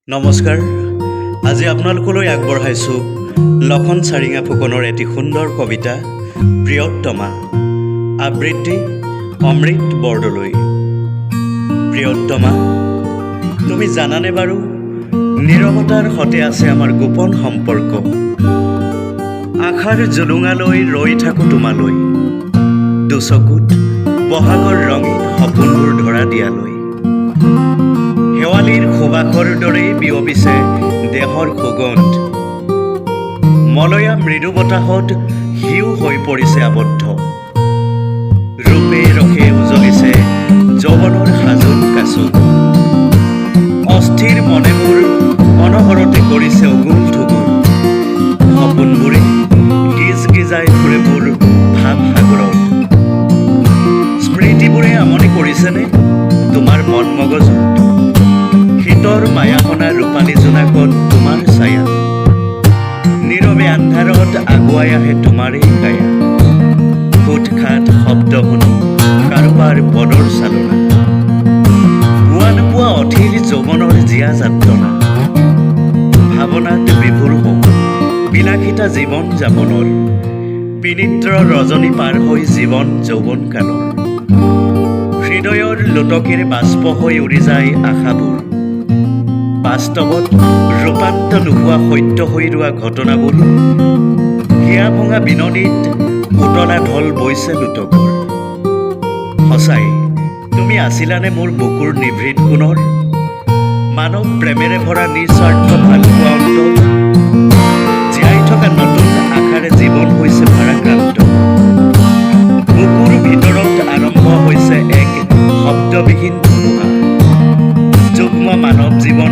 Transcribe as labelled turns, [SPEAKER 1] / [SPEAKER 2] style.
[SPEAKER 1] নমস্কাৰ, আজি আপোনালোকলৈ আগবঢ়াইছোঁ লখন চাৰিঙা ফুকনৰ এটি সুন্দৰ কবিতা প্ৰিয়ত্তমা। আবৃত্তি অমৃত বৰদলৈ। প্ৰিয়ত্তমা, তুমি জানানে বাৰু, নীৰৱতাৰ সতে আছে আমাৰ গোপন সম্পৰ্ক। আশাৰ জোলোঙালৈ ৰৈ থাকোঁ তোমালৈ, দুচকুত বহাগৰ ৰঙীন সপোনবোৰ ধৰা দিয়ালৈ। শেৱালিৰ সুবাসৰ দৰেই বিয়পিছে দেহৰ সুগন্ধ। মলয়া মৃদু বতাহত সিও হৈ পৰিছে আবদ্ধ। ৰূপে ৰসে উজলিছে যৌৱনৰ সাজোন কাচোন। অস্থিৰ মনে মোৰ অনবৰতে কৰিছে উগুল থুগুল। সপোনবোৰে গিজ গিজাই ফুৰে মোৰ ভাৱ সাগৰত। স্মৃতিবোৰে আমনি কৰিছেনে তোমাৰ মন মগজুত? শীতৰ মায়াসনা ৰূপালী জোনাকত তোমাৰ ছায়া, নীৰৱে আন্ধাৰত আগুৱাই আহে তোমাৰেই কায়া। খুট খাট শব্দ শুনো কাৰোবাৰ পদৰ চালনা, পোৱা নোপোৱা অধীৰ যৌৱনৰ জীয়া যাতনা। ভাৱনাত বিভোৰ হওঁ বিলাসিতা জীৱন যাপনৰ, বিনিদ্ৰ ৰজনী পাৰ হৈ জীৱন যৌৱন কালৰ। হৃদয়ৰ লোতকেৰে বাষ্প হৈ উৰি যায় আশাবোৰ। বাস্তৱত ৰূপান্তৰ নোহোৱা সত্য হৈ ৰোৱা ঘটনাবোৰ হিয়া ভঙা বিননিত উতলা ঢল বৈছে লোতকৰ। সঁচাই তুমি আছিলানে মোৰ বুকুৰ নিভৃত কোণৰ মানৱ প্ৰেমেৰে ভৰা নিস্বাৰ্থ ভালপোৱা অন্তৰ? জীয়াই থকা নতুন আশাৰে জীৱন হৈছে ভাৰাক্ৰান্ত। বুকুৰ ভিতৰত আৰম্ভ হৈছে এক শব্দবিহীন ধুমুহা। যুগ্ম মানৱ জীৱন